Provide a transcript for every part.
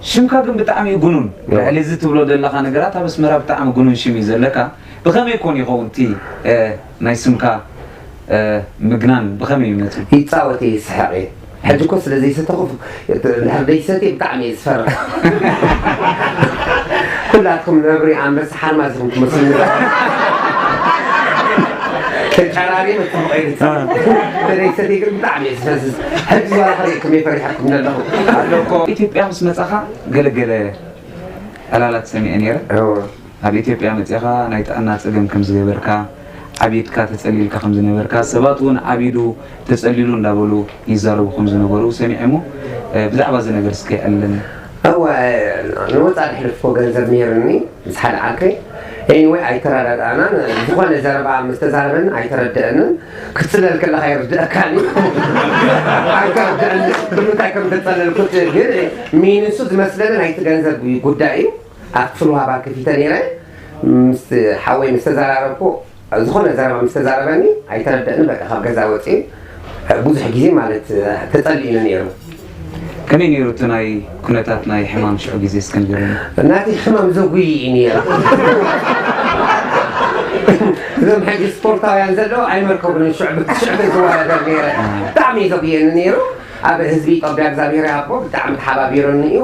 ሽምካ ግን ብጣዕሚ እዩ ግኑን። እዎ። ልዕሊ እዚ ትብሎ ዘለኻ ነገራት ኣብ ኣስመራ ብጣዕሚ ግኑን ሽም እዩ ዘለካ። ብኸመይ ኮን ይኸውን እቲ፣ እ፣ ናይ ስምካ፣ እ፣ ምግናን ብኸመይ እዩ መጺኡ? ይጻወት እየ፣ ይስሕቕ እየ። ሕጂ እኮ ስለ ዘይሰተኹ፣ እንድሕር ደይሰትየ ብጣዕሚ እየ ዝፈርሕ። ኩላትኩም ነብሪ፣ ኣንበሳ፣ ሓርማዝ ኢኹም ትመስሉኒ። ተጫራሪ መጽቡቕ እየ ዝጻወት። እንተ ደይሰትየ ግን ብጣዕሚ እየ ዝፈዝዝ። ሕጂ ዋላ ክርእየኩም እየ ፈሪሐኩም ዘለኹ። ኣሎ እኮ። ኢትዮጵያ ምስ መጻኻ ገለገለ ዕላላት ሰሚዐ ነይረ። እወ። ኣብ ኢትዮጵያ መጺኻ ናይ ጥዕና ጸገም ከም ዝገበርካ፣ ዓቢድካ ተጸሊልካ ከም ዝነበርካ፣ ሰባት እውን ዓቢዱ ተጸሊሉ እንዳበሉ ይዛረቡ ከም ዝነበሩ ሰሚዐ እሞ፣ እ፣ ብዛዕባ እዚ ነገር እስከ የዕልለኒ። እወ፣ ንወጻኢ ድሕሪ እኮ ገንዘብ ነይርኒ ምስ ሓደ ዓርከይ። ኤኒወይ፣ ኣይተረዳድኣናን። ዝኾነ ዘረባ ምስ ተዛረበኒ ኣይተረድአንን። ክትጽለል ከለኻ ይርድአካን እዩ። ኣይተረድአንን ብምንታይ ከም ተጸለልኩት። ግን ሚንሱ ዝመስለኒ ናይቲ ገንዘብ ጉዳይ እዩ። ኣብ ጽልዋ ባር ከፊተ ነይረ። ምስ ሓወይ ምስ ተዘራረብኩ፣ ዝኾነ ዘረባ ምስ ተዛረበኒ ኣይተረድአንን። በቃ ካብ ገዛ ወጺኤ ብዙሕ ግዜ ማለት ተጸሊእኒ ነይሩ። ከመይ ነይሩ እቲ ናይ ኩነታት ናይ ሕማም ሽዑ ግዜ እስከ ንገረኒ? ናተይ ሕማም ዘጉይ እዩ ነይሩ። እዞም ሕጂ ስፖርታውያን ዘለዉ ኣይመርከቡንን። ሽዑ ብ-፣ ሽዑ እየ ዝወዳደር ነይረ። ብጣዕሚ እዩ ዘጉየኒ ነይሩ። ኣብ ህዝቢ ኢትዮጵያ እግዚኣብሔር ይሃቦ ብጣዕሚ ተሓባቢሩኒ እዩ።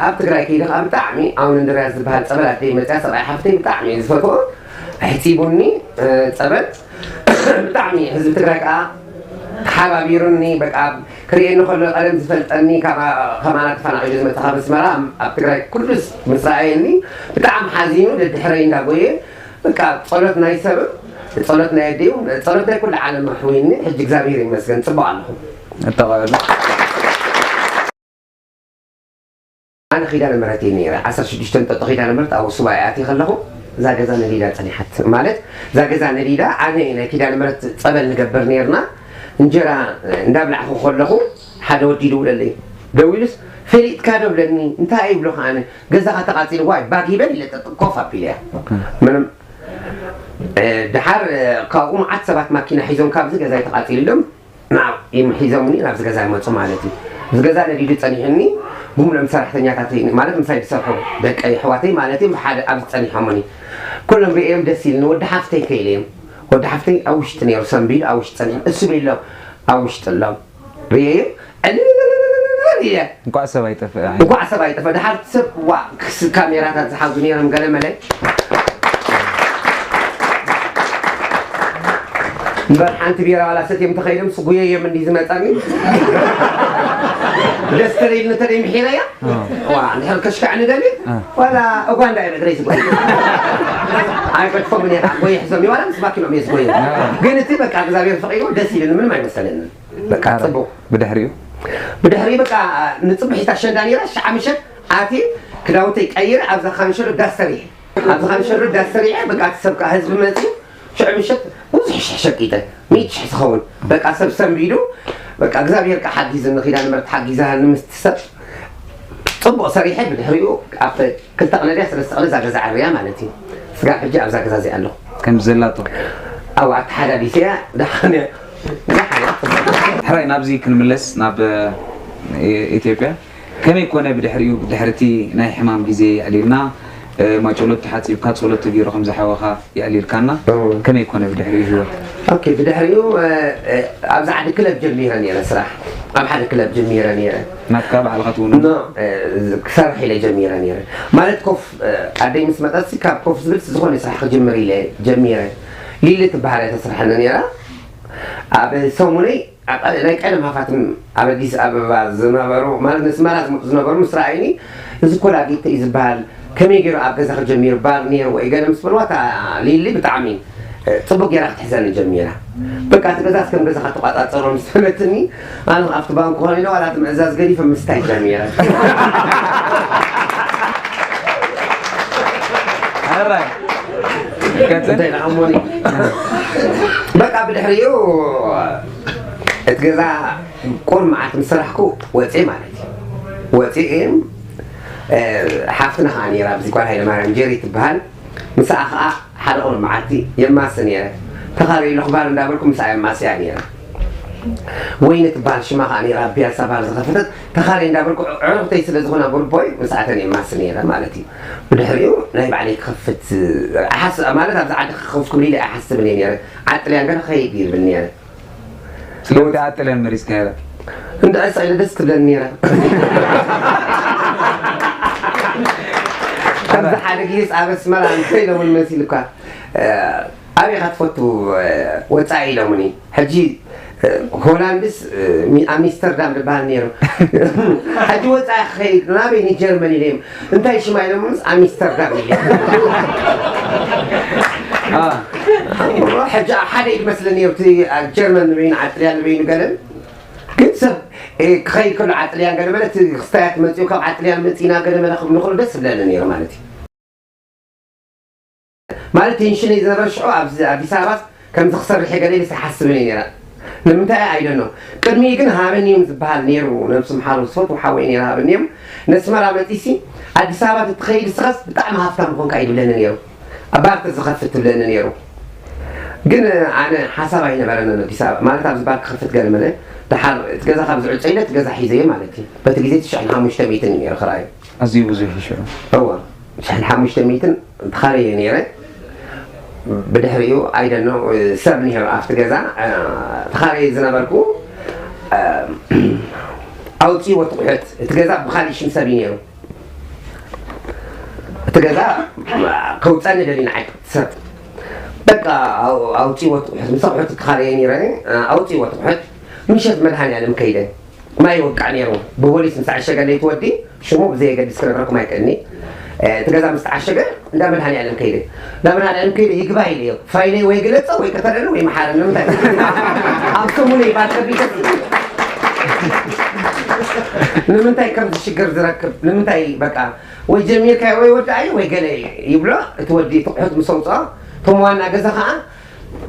ኣብ ትግራይ ከይደ ከዓ ብጣዕሚ ኣቡነ እንድርያስ ዝበሃል ጸበል ኣደይ መፅያ ሰብኣይ ሓፍተይ ብጣዕሚ እዩ ዝፈትዎ። ኣሕፂቡኒ፣ እ፣ ጸበል። ብጣዕሚ ህዝቢ ትግራይ ከዓ ተሓባቢሩኒ። በቃ ክርእየኒ ከሎ ቀደም ዝፈልጠኒ፣ ካባ-፣ ከማና ተፈናቒሉ ዝመፀ ካብ ኣስመራ ኣብ ትግራይ ኩሉ ምስ ረኣየኒ ብጣዕሚ ሓዚኑ ደድሕረይ እንዳጎየ፣ በቃ ጸሎት ናይ ሰብን ጸሎት ናይ ኣደይን ጸሎት ናይ ኩሉ ዓለም ኣሕውይኒ። ሕጂ እግዚኣብሔር ይመስገን ጽቡቕ ኣለኹ። እተቐበለ። ኣነ ኪዳነ ምሕረት እየ ነይረ። ዓሰርተ ሽዱሽተ እንጠጦ ኪዳነ ምሕረት ኣብ ሱባኤ ኣትየ ከለኹ እዛ ገዛ ነዲዳ ጸኒሓት። ማለት እዛ ገዛ ነዲዳ፣ ኣነ ናይ ኪዳነ ምሕረት ጸበል ንገብር ነይርና። እንጀራ እንዳብላዕኹ ከለኹ ሓደ ወዲ ይድውለለይ። ደዊሉስ፣ "ፈሊጥካ ዶ?" ብለኒ። "እንታይ?" ይብሎ ከዓነ፣ "ገዛኻ ተቓጺሉ?" "ዋይ፣ ባግ ይበል" ኢለ ጠጥ ኮፍ ኣቢለያ። ምንም፣ እ፣ ደሓር፣ እ፣ ካብኡ መዓት ሰባት ማኪና ሒዞም ካብዚ ገዛይ ተቓጺሉ ኢሎም ናብ፣ ይም-፣ ሒዞምኒ ናብዚ ገዛ ይመጹ ማለት እዩ። እዚ ገዛ ነዲዱ ጸኒሑኒ፣ ብምሉኦም ሰራሕተኛታተይ፣ ማለት ምሳይ ዝሰርሑ ደቀይ ኣሕዋተይ ማለት እዮም፣ ብሓደ ኣብዚ ጸኒሖምኒ። ኩሎም ርእዮም ደስ ኢልኒ። ወዲ ሓፍተይ ከ ኢለዮም። ወዲ ሓፍተይ ኣብ ውሽጢ ነይሩ፣ ሰንቢዱ ኣብ ውሽጢ ጸኒሑ። እሱ ቤሎ ኣብ ውሽጢ ኣሎ። ርእየዮ፣ ዕልልልልልልል ኢለ። እንኳዕ ሰብ ኣይጠፍእ። እንኳዕ ሰብ ኣይጠፍእ። ደሓር ሰብ፣ ዋ፣ ክስ-፣ ካሜራታት ዝሓዙ ነይሮም ገለ መለ። እምበር ሓንቲ ቢራ ዋላ ሰትዮም ተኸይዶም ስጉየዮም እንዲ ዝመጻኒ። ደስ ተለይልኒ ተለይ ምሒረያ። እ። ዋ፣ እንድሕር ከሽካዕኒ ደልየ፣ እ። ዋላ ኡጋንዳ እየ ብእግረይ ዝጎየ። ኣይገድፎምን እየ፣ ጎየ ሒዞም እየ፣ ዋላ ምስ ማኪኖም እየ ዝጎየ። እ። ግን እቲ በቃ እግዚኣብሔር ፈቒድዎ ደስ ኢሉኒ፣ ምንም ኣይመሰለንን። በቃ ኣረ፣ ጽቡቕ። ብድሕሪኡ? ብድሕሪኡ በቃ ንጽብሒት ኣሸንዳ ነይራ፣ ሽዓ ምሸት ኣትየ ክዳውንተይ ቀይረ ኣብዛ ካንሸሎ ዳስ ሰሪሐ። ኣብዛ ካንሸሎ ዳስ ሰሪሐ፣ በቃ እቲ ሰብ ከኣ ህዝቢ መጺኡ፣ ሽዑ ምሸት ብዙሕ ሽሕ ሸቂጠ፣ ሚእቲ ሽሕ ዝኸውን። በቃ ሰብ ሰንቢዱ፣ በቃ እግዚኣብሔር ከኣ ሓጊዙኒ፣ ኪዳነ ምሕረት ሓጊዛኒ ምስቲ ሰብ። ጽቡቕ ሰሪሐ፣ ብድሕሪኡ ኣብ ክልተ ቅነ ድያ ሰለስተ ቅነ እዛ ገዛ ዓርያ ማለት እዩ። ስጋብ ሕጂ ኣብዛ ገዛ እዚኣ ኣለኹ። ከም ዘላቶ? ኣዋ፣ ኣተሓዳዲሰያ፣ ደሓን እያ። ደሓን እያ። ሕራይ ናብዚ ክንምለስ፣ ናብ፣ እ፣ ኢትዮጵያ። ከመይ ኮነ ብድሕሪኡ፣ ድሕሪ እቲ ናይ ሕማም ግዜ የዕሊልና፣ እ፣ ማይ ጸሎት ተሓጺብካ፣ ጸሎት ተገይሩ ከም ዝሓወኻ የዕሊልካና። እዎ። ከመይ ኮነ ብድሕሪኡ ህይወት? ኦኬ፣ ብድሕሪኡ፣ እ፣ እ፣ ኣብዚ ዓዲ ክለብ ጀሚረ ነይረ ስራሕ። ኣብ ሓደ ክለብ ጀሚረ ነይረ። ናትካ ባዕልኻ ትውንኖ? ኖ፣ እ፣ ክሰርሕ ኢለ ጀሚረ ነይረ። ማለት ኮፍ፣ እ፣ ኣደይ ምስ መጸትሲ ካብ ኮፍ ዝብልሲ ዝኾነ ስራሕ ክጅምር ኢለ ጀሚረ። ሊሊ ትበሃል እያ ተስርሐኒ ነይራ። ኣብ ሰሙነይ ኣብ ቀ-፣ ናይ ቀደም ሃፋትም ኣብ ኣዲስ ኣበባ ዝነበሩ፣ ማለት ነስመራ ዝመጹ ዝነበሩ ምስ ረኣዩኒ፣ "እዚ ኮላጌት እዩ ዝበሃል፣ ከመይ ገይሩ ኣብ ገዛ ክጀሚር ባር ነይርዎ እዩ?" ገለ ምስ በልዋ፣ እታ ሊሊ ብጣዕሚ፣ እ፣ ጽቡቕ ገይራ ክትሕዘኒ ጀሚራ። በቃ፣ እቲ ገዛስ ከም ገዛኻ ትቆጻጸሮ ምስ በለትኒ፣ ኣነ ኣብቲ ባንክ ኮነ ኢለ ዋላ እቲ ምእዛዝ ገዲፈ ምስታይ ጀሚረ። ሕራይ። ቀጽል። እንታይ ደኣ እሞኒ? በቃ፣ ብድሕሪኡ እቲ ገዛ ቁሩብ መዓልቲ ምስ ሰራሕኩ ወፅየ ማለት እዩ። ወፅየ፣ እ፣ ሓፍትና ከዓ ነይራ፣ ኣብዚ ጓል ሃይለማርያም ጀሪ ትበሃል። ምስኣ ከዓ ሓደ ቁሩብ መዓልቲ የማሲ ነይረ። ተኻረዩ ለኽባር እንዳበልኩ ምስኣ የማስያ ነይረ። ወይኒ ትበሃል ሽማ ከዓ ነይራ ኣብ ፒያሳ ባር ዝኸፈተት። ተኻረይ እንዳበልኩ ኣዕሩኽተይ ስለ ዝኾና ብርቦይ ምስኣተን እየ ማስ ነይረ ማለት እዩ። ብድሕሪኡ ናይ ባዕለይ ክኸፍት እሓስ-፣ ማለት ኣብዚ ዓዲ ክኸፍት ክብል ኢለ ኣይሓስብን እየ ነይረ። ዓጥልያን ገለ ክኸይድ ይብል ነይረ። ስለምንታይ ዓጥልያን መሪፅካያ? እንዳ ዕሳ ኢለ ደስ ትብለኒ ነይራ። ከምዚ ሓደ ግዜ ኣብ ኣስመራ እንታይ ኢሎምን መሲልኳ፣ ኣበይ ኢኻ ትፈቱ ወፃኢ ኢሎምኒ። ሕጂ ሆላንድስ ኣምስተርዳም ዝበሃል ነይሩ። ሕጂ ወፃኢ ክኸይድ ናበይ? ንጀርመን ኢለዮም። እንታይ ሽማ ኢሎምንስ ኣምስተርዳም ኢለ። ሕጂ ሓደ ኢድ መስለኒ ነይሩ እቲ ጀርመን በይኑ ዓጥልያን በይኑ ገለን። ግን ሰብ ክኸይድ ከሎ ዓጥልያን ገለ መለ እቲ ክስታያት መፂኡ ካብ ዓጥልያን መፂና ገለ መለ ክብሉ ከሎ ደስ ዝብለኒ ነይሩ ማለት እዩ። ማለት ቴንሽነይ ዝነበረ ሽዑ ኣብዚ ኣዲስ ኣበባ ከምዚ ክሰርሕ እየ ገለ ኢለ ኣይሓስብን እየ ነይረ። ንምንታይ ኣይደኖ። ቅድሚኡ ግን ሃበንዮም ዝበሃል ነይሩ፣ ነብሱ ምሓሩ ዝፈትዎ ሓወይ ነይሩ ሃበንዮም። ነስመራ መፂሲ ኣዲስ ኣበባ ተትኸይድ እስኸስ ብጣዕሚ ሃፍታም ምኾንካ እዩ ዝብለኒ ነይሩ። ባር ተዝኸፍት ትብለኒ ነይሩ። ግን ኣነ ሓሳብ ኣይነበረንን ኣዲስ ኣበባ ማለት ኣብዚ ባር ክኸፍት ገለ መለ። ደሓር እቲ ገዛ ካብ ዝዕፀ ኢለ እቲ ገዛ ሒዘዮ ማለት እዩ። በቲ ግዜ ትሽዓን ሓሙሽተ ሚእትን እዩ ነይሩ ክራዩ። ኣዝዩ ብዙሕ እዩ ሽዑ። እወ፣ ትሽዓን ሓሙሽተ ሚእትን ተኻርየ ነይረ። ብድሕሪኡ ኣይደኖ ሰብ ነይሩ ኣብቲ ገዛ። ተኻርየ ዝነበርኩ ኣውፅእዎ ትቑሑት። እቲ ገዛ ብኻሊእ ሽም ሰብ እዩ ነይሩ። እቲ ገዛ ከውፀኒ ደሊ ንዓይ ሰብ በቃ ኣውፅእዎ ትቑሑት። ምስ ኣቑሑት ተኻርየ ነይረ። ኣውፅእዎ ትቑሑት። ምሸት መድሃኒኣለም ከይደ ማይ ይወቅዕ ነይሩ። ብፖሊስ ምስ ዓሸገለይ ትወዲ ሽሙ ብዘየገድስ ክነግረኩም ኣይክእልኒ። እቲ ገዛ ምስ ተዓሸገ እንዳ መድሃኒኣለም ከይደ እንዳ መድሃኒኣለም ከይደ ይግባይ ኢለዮ። ፋይለይ ወይ ግለፀ ወይ ቅተለኒ ወይ መሓረኒ። ንምንታይ ኣብ ሰሙነይ ባር ከቢደ ንምንታይ ከምዚ ሽግር ዝረክብ ንምንታይ በቃ ወይ ጀሚርካዮ ወይ ወዳኣዮ ወይ ገለ ይብሎ። እቲ ወዲ ትቑሑት ምስ ኣውፅኦ እቶም ዋና ገዛ ከዓ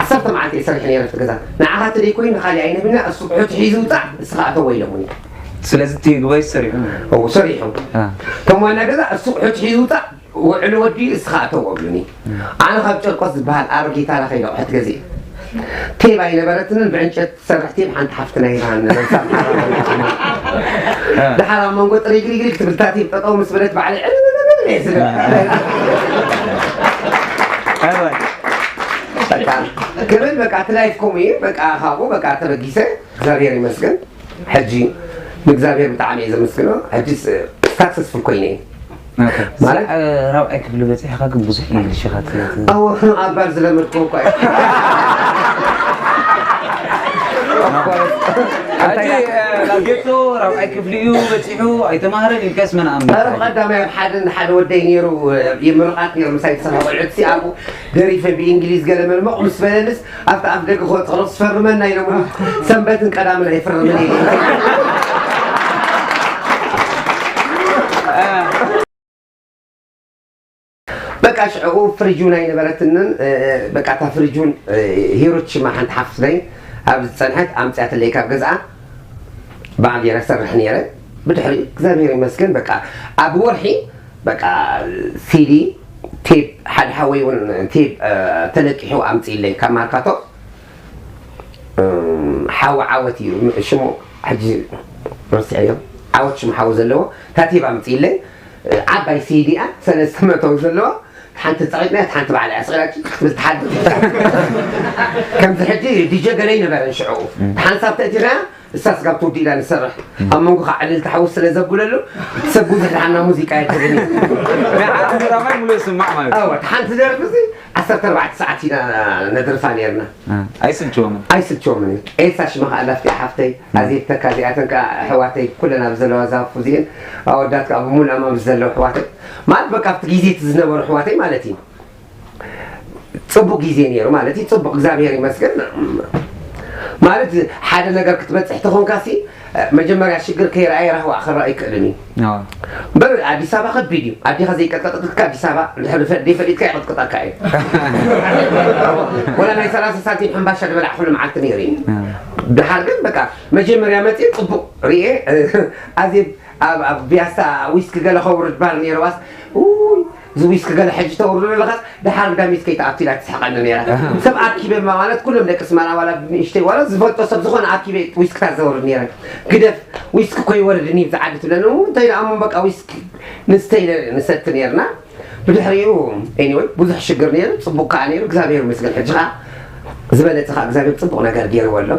ዓሰርተ መዓልቲ እየ ሰሪሐ ነይረ ኣብቲ ገዛ። ንዓኻ ትደይ ኮይኑ ንኻሊእ ኣይንህብና፣ እሱ ትቑሑት ሒዙ ውፃእ፣ እስኻ እተዎ ኢሎምኒ። ስለዚ እቲ ግባይ ሰሪሑ። ኦ፣ ሰሪሑ። አ። እቶም ዋና ገዛ እሱ ትቑሑት ሒዙ ውፃእ፣ ውዕሉ ወዲኡ እስኻ እተዎ ብሉኒ። ኣነ ካብ ጨርቆስ ዝበሃል ኣሮጌ ታራ ከይደ ኣቑሑት ገዚኤ። ቴብ ኣይነበረትንን ብዕንጨት ትሰርሕ ቴብ ሓንቲ ሓፍትና ሂባኒ ነብሳ። ደሓር ኣብ መንጎ ጥሪግሪግሪግ ትብል እታ ቴብ ጠጠው ምስ በለት ባዕለይ ዕልልልልል እየ ዝብል። ኣይወ። በቃ ክብል በቃ እቲ ላይፍ ከምኡ እዩ። በቃ ካብኡ በቃ ተበጊሰ እግዚኣብሔር ይመስገን። ሕጂ ንእግዚኣብሔር ብጣዕሚ እየ ዘመስግኖ። ሕጂ ሳክሰስፉል ኮይነ እየ። ማለት ራብዓይ ክፍሊ በፂሕካ ግን ብዙሕ እንግሊሽ ኢኻ ትዛረብ። ኣዎ ኣብ ባር ዝለመድኩ እኳ እዩ። ሕጂ ላጌቶ ራብዓይ ክፍሊ እዩ በፂሑ ኣይተማሃረን ኢልካስ መን ኣምነካ? ኧረ ብቐዳማይ ኣብ ሓደ ሓደ ወደይ ነይሩ ይምርቓት ነይሩ ምሳይ ዝሰርሐ ቆልዑት ሲ ኣብኡ ደሪፈ ብእንግሊዝ ገለ መልመቕ ምስ በለልስ ኣብቲ ኣፍ ደገ ክወፅእ ከሎ ክስፈርመና ኢሎምኒ። ሰንበትን ቀዳምን ኣይፍርምን እየ። በቃ ሽዕኡ ፍሪጁን ኣይነበረትንን። በቃ እታ ፍሪጁን ሂሩት ሽማ ሓንቲ ሓፍትነይ ኣብ ዝፀንሐት ኣምፅኣትለይ ካብ ገዝኣ ባዕል ገይረ ሰርሕ ነይረ። ብድሕሪ እግዚኣብሔር ይመስገን በቃ ኣብ ወርሒ በቃ ሲዲ ቴፕ ሓደ ሓወይ እውን ቴፕ ተለቂሑ ኣምፅኢለይ ካብ ማርካቶ። ሓዊ ዓወት እዩ ሽሙ። ሕጂ ረሲዐዮ። ዓወት ሽሙ ሓዊ ዘለዎ እታ ቴፕ ኣምፅኢለይ። ዓባይ ሲዲ እያ ሰለስተ መእተዊ ዘለዋ። ሓንቲ ፀቒጥና እያ ሓንቲ ባዕላ እያ ስቒላ ክትብል ትሓድር። ከምዚ ሕጂ ዲጀ ገለ ይነበረን ሽዑ ሓንሳብ ተእቲና እሳ ስጋብ ትውዲ ኢላ ንሰርሕ ኣብ መንጎ ከዓ ዕልልቲ ሓዊ ስለ ዘብለሉ ሰብ ብዙሕ ደሓና ሙዚቃ የድልን እዩ። ናይ ዓዲ ድራማይ ሙሉእ ስማዕ ማለት እዩ። እወ እቲ ሓንቲ ደርፊ እዚ ዓሰርተ ኣርባዕተ ሰዓት ኢና ነድርፋ ነርና። ኣይስልችዎምን። ኣይስልችዎምን እዩ። ኤልሳ ሽማ ከዓ ላፍቲ ሓፍተይ ኣዜብ ተካ እዚኣተን ከዓ ኣሕዋተይ ኩለን ኣብ ዘለዋ ዛፉ እዚአን ኣወዳት ከዓ ብሙሉእ ኣማ ምስ ዘለዉ ኣሕዋተይ ማለት በቃ ኣብቲ ግዜ እቲ ዝነበሩ ኣሕዋተይ ማለት እዩ። ፅቡቅ ግዜ ነይሩ ማለት እዩ። ፅቡቅ እግዚኣብሔር ይመስገን ማለት ሓደ ነገር ክትበፅሕ ተኾንካ ሲ መጀመርያ ሽግር ከይረኣየ ራህዋ ክረኣ ኣይክእልን እዩ። እምበር ኣዲስ ኣበባ ከቢድ እዩ። ኣዴኻ ዘይቀጥቀጥካ ኣዲስ ኣበባ ድሕሪ ፈ- ደይፈሊጥካ ይቐጥቅጠካ እዩ። ወላ ናይ ሰላሳ ሳንቲም ሕምባሻ ዝበላዕኩሉ መዓልቲ ነይሩ እዩ። ድሓር ግን በቃ መጀመርያ መፅእ ፅቡቅ ርኤ ኣዜብ ኣብ ኣብ ቢያሳ ዊስኪ ገለ ከውርድ ባር ነይረዋስ ውይ እዚ ዊስኪ ገለ ሕጂ ተውርዱ ኣለኻስ፣ ድሓር ግዳም ዊስኪ ከይትኣቱ ኢላ ትስሕቐኒ ነይራ። ሰብ ኣኪበ ማለት ኩሎም ደቂ ኣስመራ ዋላ ንእሽተይ ዋላ ዝፈልጦ ሰብ ዝኾነ ኣኪበ ዊስክታት ዘውርድ ነይረ። ግደፍ ዊስኪ እኮ ይወርድ እኒ ኣብዚ ዓዲ ትብለኒ፣ እንታይ ደኣ እሞ በቃ ዊስኪ ንስተይ ነ-፣ ንሰቲ ነይርና። ብድሕሪኡ anyway ብዙሕ ሽግር ነይሩ፣ ጽቡቕ ከኣ ነይሩ፣ እግዚኣብሔር ይመስገን። ሕጂ ኸኣ ዝበለጸ ኸኣ እግዚኣብሔር ጽቡቕ ነገር ገይርዎ ኣሎ።